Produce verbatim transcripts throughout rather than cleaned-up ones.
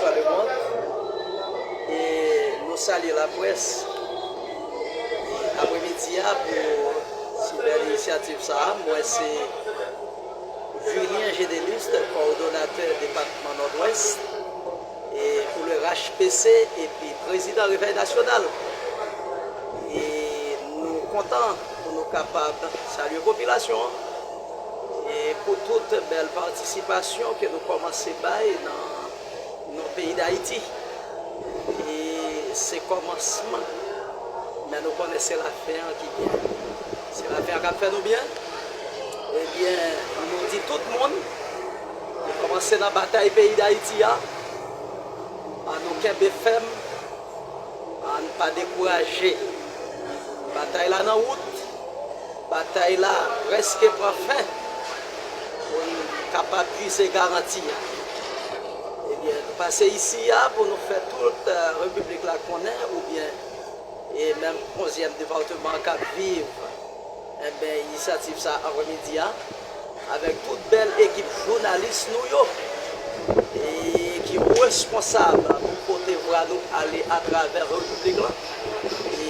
Bonsoir le monde. E nou salye laprès. Apremidi a pou sou bèl inisyativ sa a, mwen se Julien Gédéluste, kowòdonatè depatman Nòdwès, e pou le R H P C, epi prezidan Revèy Nasyonal. E nou kontan pou nou kapab salye popilasyon an, e pou tout bèl patisipasyon ke nou kòmanse bay nan nan peyi Dayiti. E se kòmansman, men nou konnen se lafen an ki byen. Se lafen an k ap fè nou byen. Ebyen, nou di tout moun, nou kòmanse nan batay peyi Dayiti a, ann nou kenbe fèm, ann pa dekouraje. Batay la nan wout, batay la prèske pran fen pou n kapab puize garanti a. Ebyen, nou pase isi a pou nou fè tout, eh, repiblik la konnen, oubyen, e menm onzyèm depatman k ap viv, enben, inisyativ sa a apremidi a, avèk tout bèl ekip jounalis nou yo, e ki responsab pou pote vwa nou ale atravè repiblik lan. E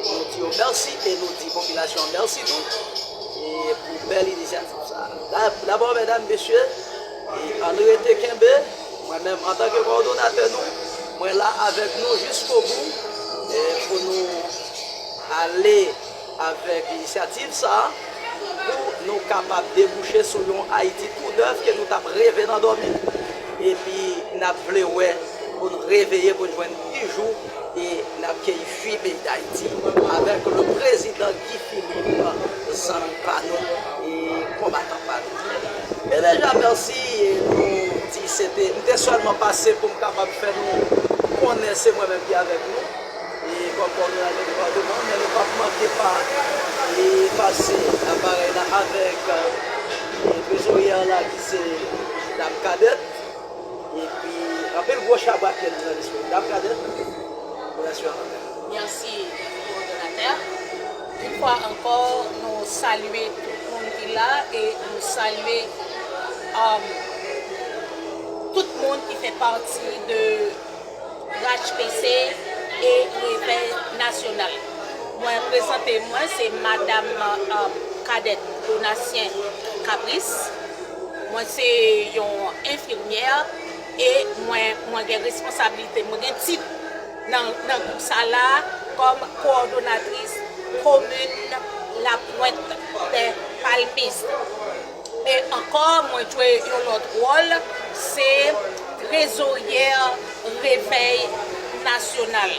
nou di yo mèsi e nou di popilasyon an mèsi tou, e pou bèl inisyativ sa a. Da-, dabò, medam, mesye, e ann rete kenbe. Mwen menm, antanke kowòdonatè nou, mwen la avèk nou jiskobou, e pou nou ale avèk inisyativ sa a, pou nou kapab debouche sou yon Ayiti tou nèf ke nou t ap reve nan dòmi, epi n ap vle wè pou n reveye, pou n jwenn pi jou, e n ap keyi fwi peyi Dayiti, avèk le prezidan Guy Philippe, zanmi pa nou e konbatan pa nou. E deja, mèsi, e nou di se te, m te sèlman pase pou m kapab fè nou konnen se mwen menm ki avèk nou. E kòm kowòdonatè depatman, men nou p ap manke pa e pase aparèy la avèk, e, trezoryè la ki se Dam Kadèt. Epi, anpil gwo chabrak ke nou nan lespri. Dam Kadèt, relasyon avèk. Mèsi, kowòdonatè. Yon fwa ankò, nou salye tout moun ki la e nou salye, um, tout moun ki fè pati de R H P C e Revèy Nasyonal. Mwen prezante mwen, se Madam, um, Kadèt Donatien Caprice. Mwen se yon enfimyè e mwen, mwen gen responsablite, mwen gen tit nan, nan gwoup sa la kòm kowòdonatris komin Lapwent dè Palmis. E ankò, mwen jwe yon lòt wòl, se trezoryè Revèy Nasyonal.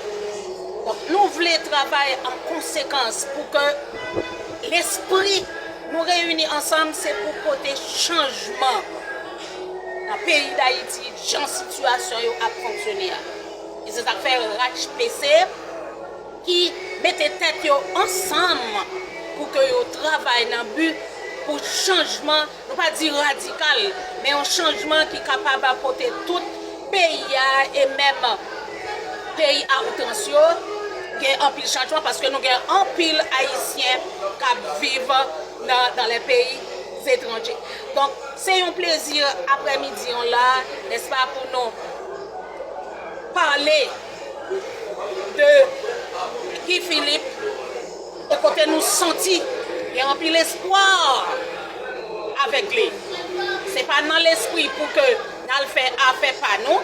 Donk, nou vle travay an konsekans pou ke lespri nou reyini ansanm, se pou pote chanjman nan peyi Dayiti, jan sitiyasyon yo ap fonksyone a. E se sa k fè R H P C ki mete tèt yo ansanm pou ke yo travay nan bi pou chanjman, nou pa di radikal, men yon chanjman ki kapab pote tout peyi a e menm peyi a outrans yo gen anpil chanjman, paske nou gen anpil Ayisyen k ap viv nan, dans les pays étrangers. Donk, se yon plezi aprèmidi an la, nèspa, pou nou pale de Guy Philippe, e kote nou santi gen anpil espwa avèk li. Se pa nan lespri pou ke n al fè afè pa nou,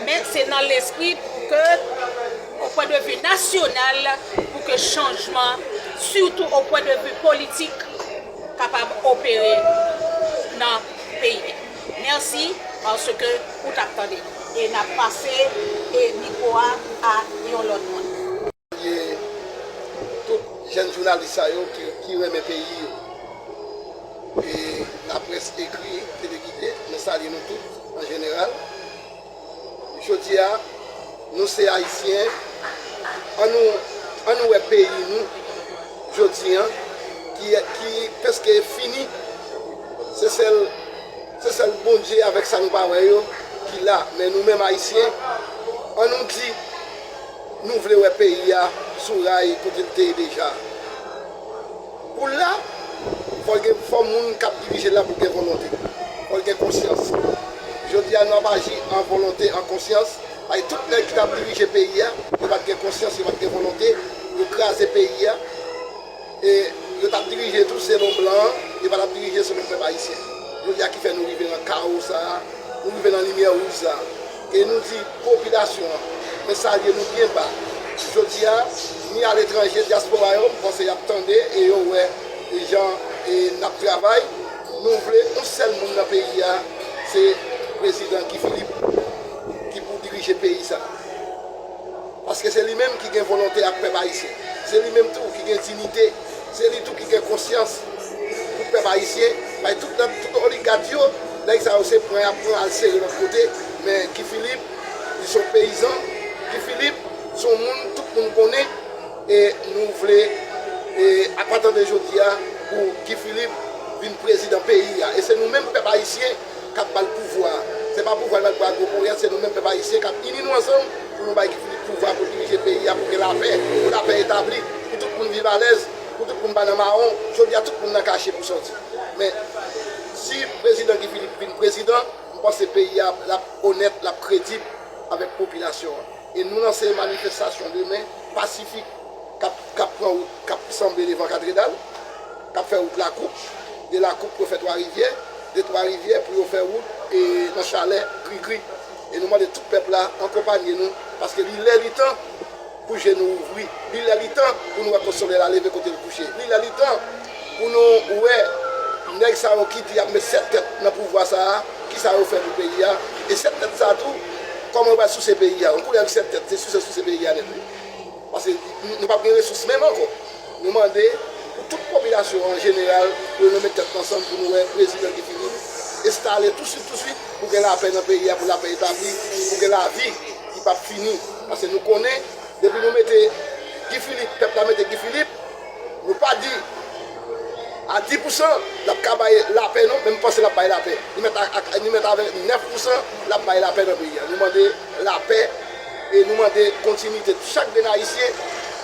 men se nan lespri pou ke, o pwen de vi nasyonal, pou ke chanjman, sitou o pwen de vi politik, kapab opere nan peyi a. Mèsi paske ou t ap tande. E n ap pase, e, mikwo a a yon lòt moun. Salye tout jèn jounalis sa yo ki, ki renmen peyi yo. E laprès ekri, televide, mwen salye nou tout an jeneral. Jodi a, nou se Ayisyen, an nou, an nou wè peyi nou, jodi a, ki, ki prèske fini. Se sèl, se sèl Bondye avèk sa nou pa wè yo ki la. Men nou menm Ayisyen, an nou di, nou vle wè peyi a sou ray kote l te ye deja. Pou l la, fò l gen, fò moun k ap dirije l la pou gen volonte. Fò l gen konsyans. Jodi a, nou ap aji an volonte, an konsyans. Ay, tout nèg ki t ap dirije peyi a, yo pa t gen konsyans, yo pa t gen volonte, yo kraze peyi a. E yo t ap dirije tou selon blan an, yo pa t ap dirije selon pèp ayisyen. Jodi a ki fè nou rive nan kawo sa a, nou rive nan limyè wouj sa a. E nou di popilasyon an, men salye nou byen ba. Jodi a, ni aletranje, dyaspora yo, m panse y ap tande e yo wè jan e n ap travay. Nou vle yon sèl moun nan peyi a, se prezidan Guy Philippe ki pou dirije peyi sa a. Paske se li menm ki gen volonte ak pèp ayisyen. Se li menm tou ki gen diyite. Se li tou ki gen konsyans pou pèp ayisyen. Bay tout lòt, tout oligat yo, nèg sa yo se pran y ap pran al sere lòt kote. Men Guy Philippe, li se yon peyizan. Guy Philippe, se yon moun tout moun konnen. E nou vle, e apati de jodi a, pou Guy Philippe vin prezidan peyi a. E se nou menm pèp ayisyen k ap ba l pouvwa a. Se pa pouvwa l ba l pou gwo poryèt, se nou menm pèp ayisyen k ap ini nou ansanm pou nou bay Guy Philippe pouvwa pou dirije peyi a, pou gen lapè, pou lapè etabli, pou tout moun viv alèz, pou tout moun pa nan mawon. Jodi a, tout moun nan kache pou sòti. Men, si prezidan Guy Philippe vin prezidan, m panse peyi a l ap onèt, l ap kredib avèk popilasyon an. E nou lanse manifestasyon demen, pasifik, k ap, k ap pran wout, k ap sanble devan katredal, k ap fè wout Lakoup, de Lakoup pou yo fè Twa Rivyè, de Twa Rivyè pou yo fè wout e nan Chalè, Grigri. E nou mande tout pèp la akonpanye nou, paske li lè li tan pou je nou ouvri, li lè li tan pou nou wè kot solèy la leve kote l kouche, li lè li tan pou nou wè nèg sa yo ki di y ap met sèt tèt nan pouvwa sa a, kisa yo fè pou peyi a, e sèt tèt sa a tou, kòman yo pral souse peyi a, yon koulèv sèt tèt, se souse, souse peyi a nèt wi. Paske nou p ap gen resous menm ankò. Nou mande pou tout popilasyon an jeneral pou nou met tèt ansanm pou nou wè prezidan Guy Philippe enstale touswit, touswit pou gen lapè nan peyi a, pou lapè etabli, pou gen lavi ki p ap fini. Paske nou konnen, depi nou mete Guy Philippe, pèp la mete Guy Philippe, nou pa di a di pousan l ap ka bay lapè non, men m panse l ap bay lapè. Li mèt a, a, li mèt a vennèf pousan l ap bay lapè nan peyi a. Nou mande lapè e nou mande kontinite. Chak grenn ayisyen,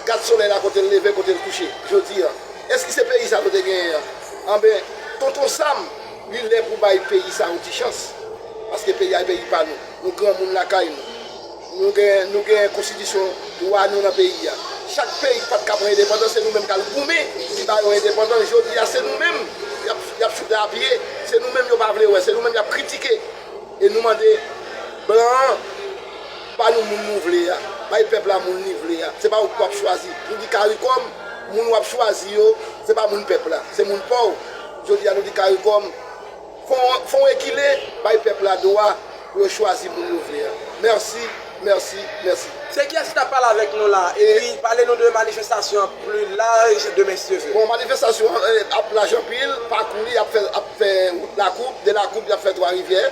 gad solèy la kote l leve, kote l kouche. Jodi a, èske se peyi sa nou te genyen an? Anben, Tonton Sam, li lè pou bay peyi sa yon ti chans. Paske peyi a e peyi pa nou. Nou granmoun lakay nou. Nou gen, nou gen konstitisyon dwa nou nan peyi a. Chak peyi ki pa t ka pran endepandans, se nou menm k al goumen ki ba yo endepandans. Jodi a, se nou menm y ap, y ap choute a pye. Se nou menm yo pa vle wè. Se nou menm y ap kritike. E nou mande blan an, ba nou moun nou vle a. Bay pèp la moun li vle a. Se pa ou k ap chwazi. Nou di Karikòm, moun w ap chwazi yo, se pa moun pèp la. Se moun pa w. Jodi a, nou di Karikòm, fè yon, fè yon ekile, bay pèp la dwa pou yo chwazi moun yo vle a. Mèsi, mèsi, mèsi. Se kiyès ki t ap pale avèk nou la? Epi pale nou de manifestasyon an pli laj demen, si Dye vle. Bon, manifestasyon an eh, ap laj anpil, pakou li ap fè, ap fè wout Lakoup, de Lakoup y ap fè Twa Rivyè,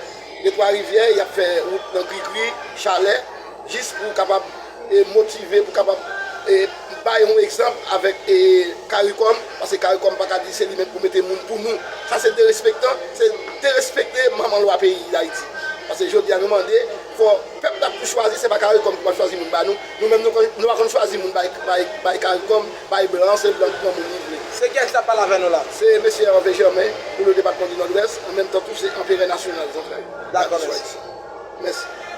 de Twa Rivyè y ap fè wout nan Grigri, Chalè, jis pou kapab e motive, pou kapab e bay yon egzanp avèk e Karikòm, paske Karikòm pa ka di se li menm pou mete moun pou nou. Sa se derespektan, se derespekte manman lwa peyi Dayiti. Paske jodi a nou mande, fò pèp la pou chwazi, se pa Karikòm ki pral chwazi moun ba nou. Nou menm nou, nou pa konn chwazi moun bay, bay, bay Karikòm, bay blan, se blan ki pran moun li vle. Se kiyès ki t ap pale avè nou la? Se mesye Hervé Germain pou le depatman di Nòdwès, an menm tan tou se anperè nasyonal zantray. Dakò, mèsi. Mèsi.